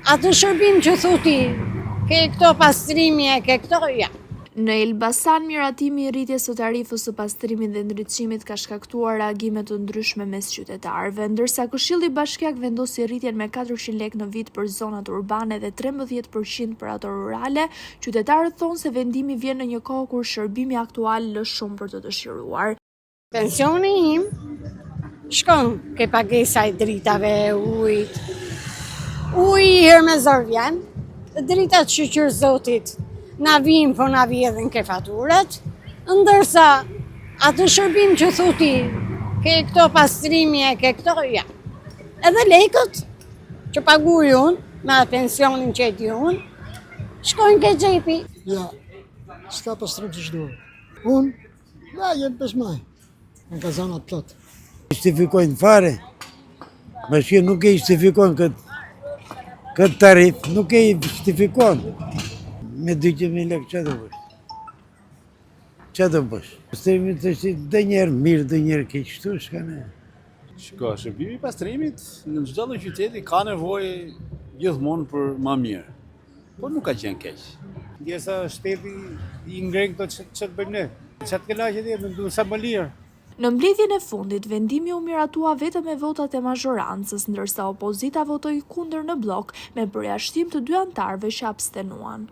Atë shërbim që thu ti, ke këto pastrimi e ke këto, ja. Në Elbasan, miratimi i rritjes së tarifës së pastrimit dhe ndriçimit ka shkaktuar reagime të ndryshme mes qytetarëve. Ndërsa Këshilli Bashkiak vendosi rritjen me 400 lekë në vit për zonat urbane dhe 13 për qind për ato rurale, qytetarët thonë se vendimi vjen në një kohë kur shërbimi aktual lë shumë për të dëshiruar. Pensioni im shkon ke pagesa e dritave, e ujit. Uji herë me zor vjen, dritat shyqyr zotit na vijnë, po na vjedhin ke faturat, ndërsa atë shërbim që thu ti, ke këto pastrimi e ke këto, ja. Edhe lekët që paguaj unë, me atë pensionin që e di unë, shkojnë ke xhepi. Ja, s'ka pastrim siç duhet. Unë, Na jem 5 maj, në kazanat plot. Justifikojnë fare, bashkia nuk e justifikon këtë këtë tarif, nuk e justifikon. Me 200.000 lekë ça do bësh? Ça do bësh? Pastrimi të shi dhe njerë mirë, dhe njerë keq, kështu s'ka ne. Shiko, shërbimi i pastrimit në çdo lloj qyteti ka nevojë gjithmonë për më mirë. Po nuk ka qenë keq. Ndjesa shteti i ngren këto që të bëjmë ne. Që të kënaqet e me sa më lirë. Në mbledhjen e fundit, vendimi u miratua vetëm me votat e mazhorancës, ndërsa opozita votoi kundër në bllok, me përjashtim të dy anëtarëve që abstenuan.